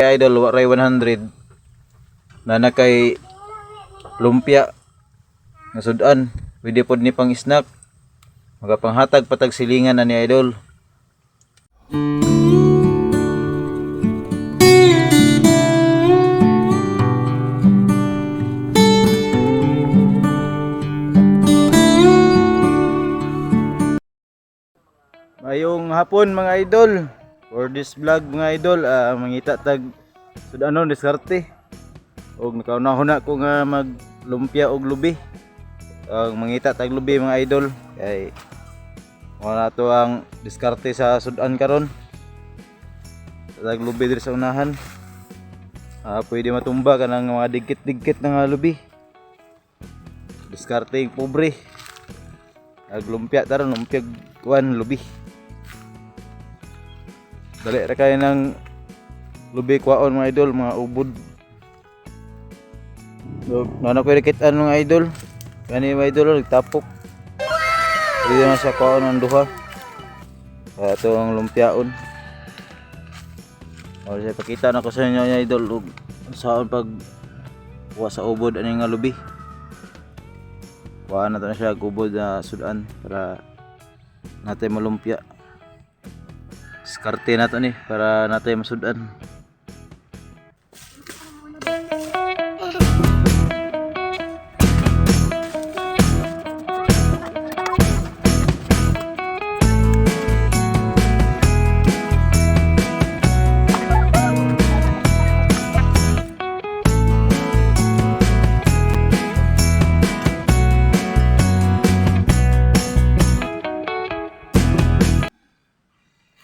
Idol, wa ray 100 na kay lumpia nga sudan, pwede pod ni pang snack, magapanghatag patag silingan na ni, idol. Mayong hapon, mga idol. For this vlog, mga idol, mangita tag sudanon diskarte. Og nakauna-huna ko nga maglumpia og lubi. Ang mangita tag lubi, mga idol, kay mao na to ang diskarte sa sudan karon. Tag lubi diri sa unahan. Pwede matumba kanang mga digkit-digkit na nga lubi. Diskarte yung pobre. Naglumpia taron, lumpia kuan lubi. Dali ra kayo ng lubi kwaon, mga idol, mga ubod. So, nana ko kitaan, mga idol. Kani, mga idol, nagtapok. Pwede na sa kwaon ang duha. Kaya ito ang lumpiaon. O, siya, pakita na ko sa inyo, mga idol, ug saan pag kuha sa ubod ani nga lubi. Kuha na to na siya og ubod na sudan para natin malumpia. Diskarte na to ni para natin masudan.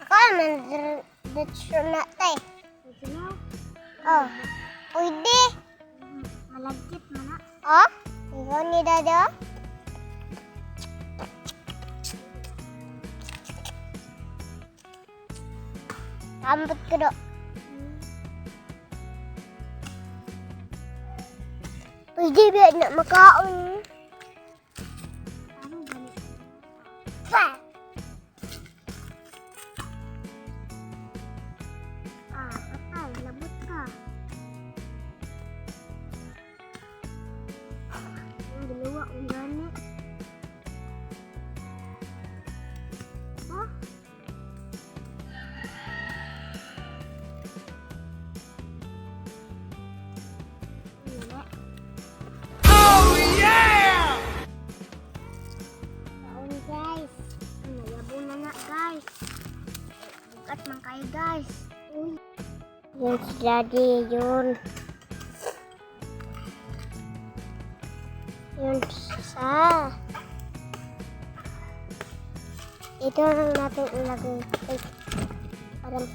Ako man dito na tay. Oh. Pwede. Malagkit man na. Oh? Ikaw ni Dada? Ambot ko do. Pwede ba na makaon? Pa! Ah, patay. Labot ka. Ang dalawa, ang gani. Oh? Wala. Oh, yeah! Taon, guys. Nayabo na nga, guys. Bukat man kayo, guys. Uy. Yun si Daddy, yun. Yun siya. Ito lang natin ilagay. Ay, parang.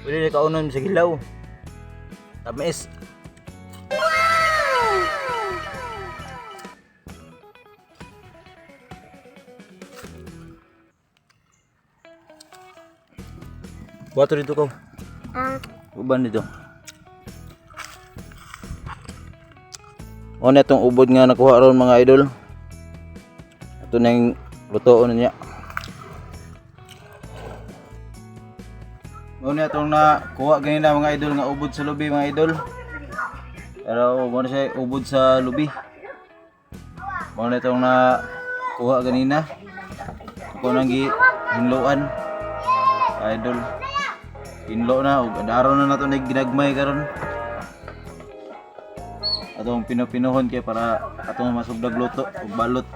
Pwede na kaunon sa gilaw. Tamis. Water dito ko. Ah, Uban dito. O na itong ubod nga nakuha ron, mga idol. Ito na yung lutoon na niya. Muna itong nakuha ganina, mga idol, nga ubod sa lubi, mga idol. Pero muna siya ubod sa lubi. Muna itong nakuha ganina. Ako nang gi hinloan. Idol. Hinlo na ug adaro na nato na ginagmay karon. Atong pinupinuhon kay para atong masugdag luto ug balot.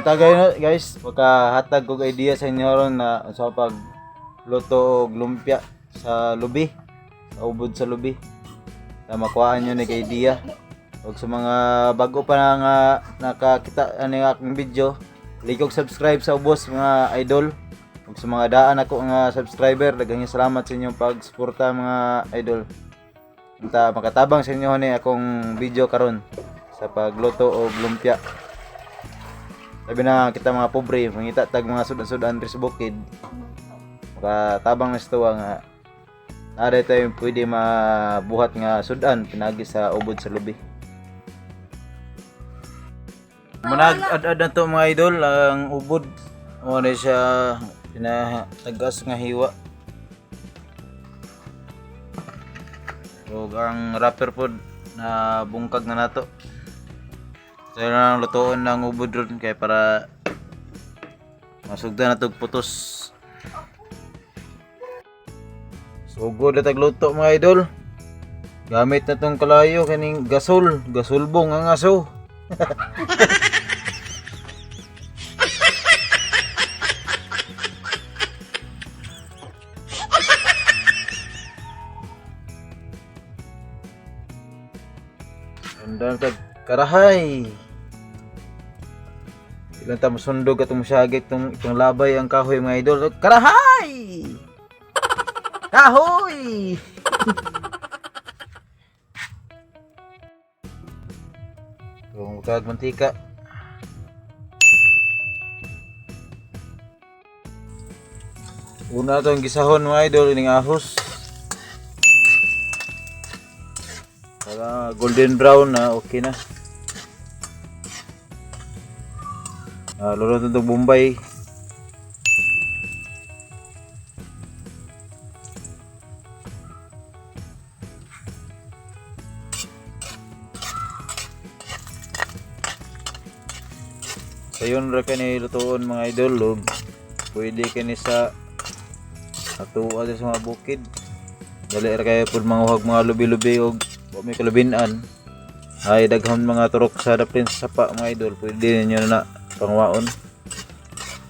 Unta kayo guys, pagkahatag kog idea sa inyo ron na sa pag luto og lumpia sa lubi, sa ubod sa lubi. Na makuhaan nyo ng idea. Og sa mga bago pa na nga nakakita ani nga akong video, like og subscribe sa ubos, mga idol. Ug sa mga daan ako nga subscriber, daghang salamat sa inyong pagsuporta, mga idol. Unta makatabang sa inyo ni akong video karon sa pagluto og lumpia. Sabi na kita mga pobre, mangita tag mga sudan-sudan diri sa bukid. Makatabang na sa tuwa nga naa tayo pwede mabuhat nga sudan pinagi sa ubod sa lubi. Manag ad-ad na to, mga idol, ang ubod. Mo na siya pinatagas nga hiwa. Ug ang wrapper pod na bungkag na nato. So yun ang lutoon ng ubod ron kay para masugdan na tog putos. Sugod na tagluto, mga idol. Gamit na tong kalayo kaning gasol, gasulbong ang aso. Andan tag karahay. Ilan ta masundog atong masyagit itong, itong labay ang kahoy, mga idol. Karahay! Kahoy! Kung kag mantika. Una itong gisahon, mga idol, ining ahos. Para golden brown na, okay na. Ah, luluto itong Bombay. Sayon ra kani lutuon, mga idol, ug pwede kani sa atuwa diri sa mga bukid. Dali ra kayo pud manguhag mga lubi-lubi og wa may kalubinan. Ay daghan mga turok sa daplin sa sapa, mga idol. Pwede ninyo na pangwaon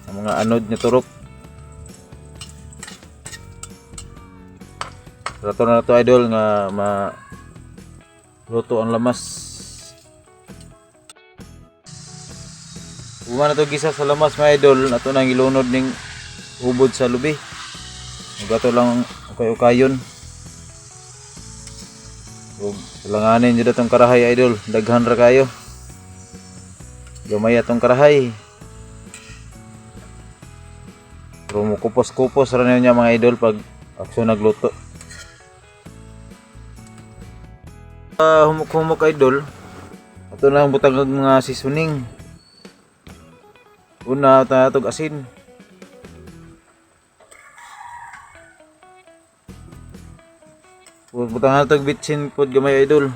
ang mga anod nga turok. Rato na to, idol, nga ma luto ang lamas. Uma na to gisa sa lamas, mga idol, ato nang ilunod ning ubod sa lubi. Mugato lang ukay-ukayon. Ug langanin jud atong karahay, idol, daghan ra kayo. Gamay atong karahay. Pero mukupos-kupos ra niya, mga idol, pag aksyon nagluto. Humok-humok, idol. Ato na ang butang og mga seasoning. Una, tatog asin. Butang na tog bitsin pod gamay, idol.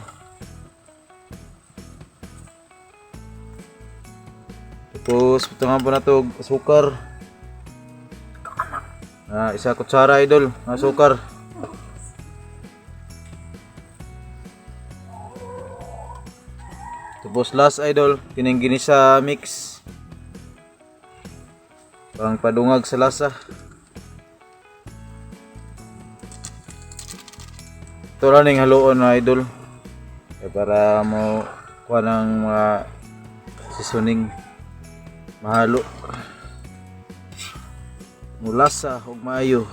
Tapos butangan po na tog asukar. Ah, isa kutsara, idol, nga asukar. Tapos last, idol, kining ginisa mix. Pang padungag sa lasa. Ito lang yung haluon na, idol. Eh, para mo kuha ng mga seasoning mahalo. Mulasa ug maayo.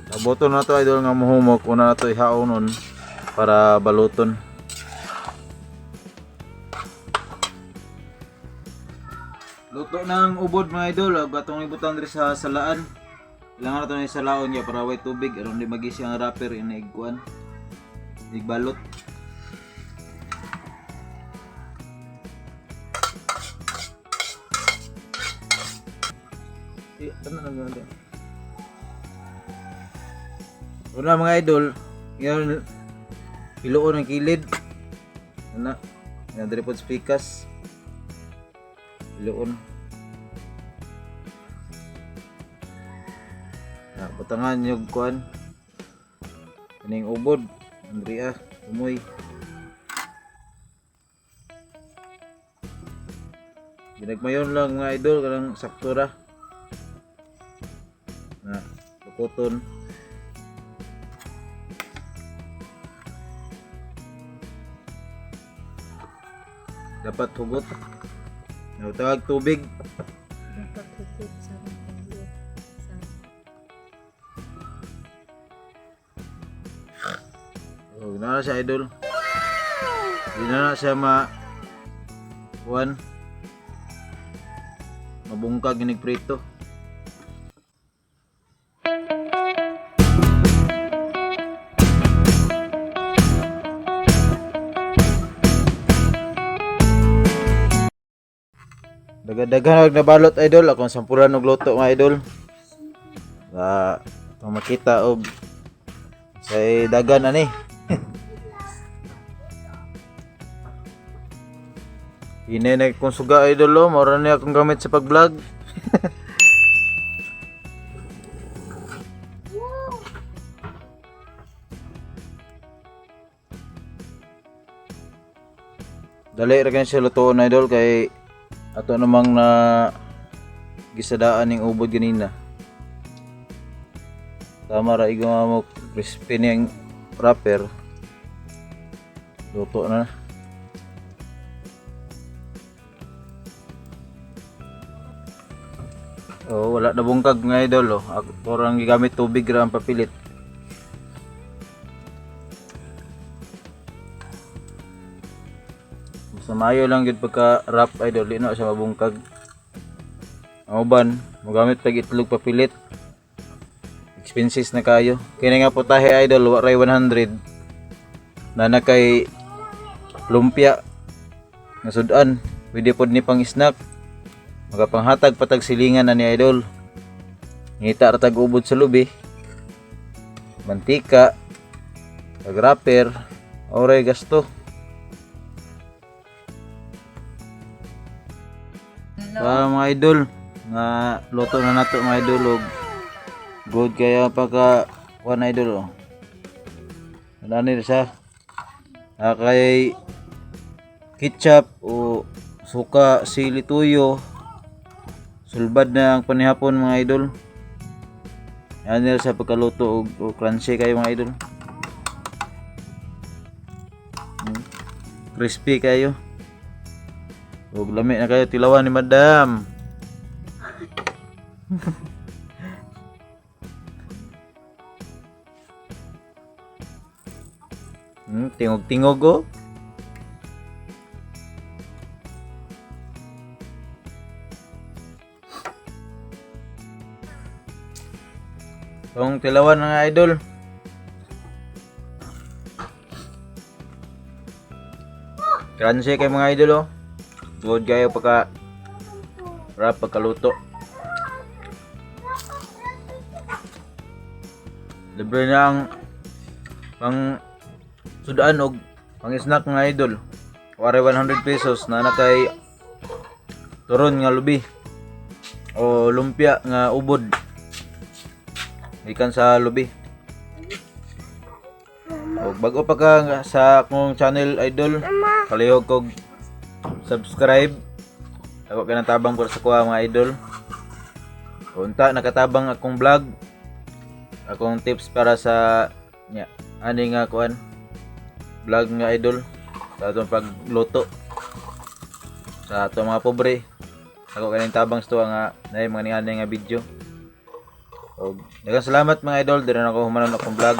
Naboto na to, idol, nga muhumok. Una na to ihaon nun para baluton. Luto ng ubod, mga idol, ug atong ibutang diri sa salaan. Kailangan nato na salaon niya para way tubig aron di magisi ang wrapper inig kuan. Igbalot. Eh, ano na gano'n? Una, mga idol, ngayon piluon ang kilid. Ana, yan diri pod spikas. Piluon. Na, butangan yung kuan. Kaning ubod, Andrea, umoy. Ginagmayon lang, mga idol, kanang sakto ra. Na, lukoton. Dapat hugot. Tawag tubig. Ang paghukot sa akong ulo. Sa Oh, na siya, idol. Di na siya ma kuan, mabungkag inig prito. Daga-daghan og nabalot, idol, akong sampulan og luto, mga idol. Ba, itong makita og sa dagan ani. Hinay na kong suga, idol, oh. Mora niya akong gamit sa pag-vlog. Dali ra kay siya lutoon, idol, kay ato namang na gisadaan ning ubod ganina. Tama ra igo nga mo crispy niyang wrapper. Luto na. Oh, wala na bungkag nga, idol, oh. Ako orang gigamit tubig ra ang papilit. Basta maayo lang gyud pagka wrap, idol, di na siya mabungkag. Ang uban, mogamit pag itlog papilit. Expenses na kayo. Kini nga putahe, idol, wa ray 100. Nana kay lumpia nga sudan, pwede pod ni pang snack. Magapanghatag patag silingan na ni, idol. Ngita ra tag ubod sa lubi. Mantika, tag wrapper, oray gasto. Pa mga idol, nga luto na nato, mga idol, og good kaya pagka kuan, idol, oh. Ano ni siya? Ah, kay ketchup o suka, sili, tuyo. Sulbad na ang panihapon, mga idol. Yan nila sa pagkaluto og crunchy kayo, mga idol. Crispy kayo. Og lami na kayo tilawan ni Madam. Tingog-tingog oh. Tong tilawan mga idol. Crunchy kay mga idol oh. Good kayo pagka wrap, pagkaluto. Libre na ang pang sudaan og pang snack, mga idol. Wari 100 pesos na na kay turon nga lubi o lumpia nga ubod. Ikan sa lubi. Og bago pa ka nga sa akong channel, idol, palihog kog subscribe. Ako ka tabang para sa kuha, mga idol. Unta nakatabang akong vlog. Akong tips para sa nya ani nga kuan vlog nga, idol, sa atong pagluto sa atong mga pobre. Ako kaning tabang sa tuwa nga nay mga ni nga video. Og daghang salamat, mga idol, diri na ako humanon akong vlog.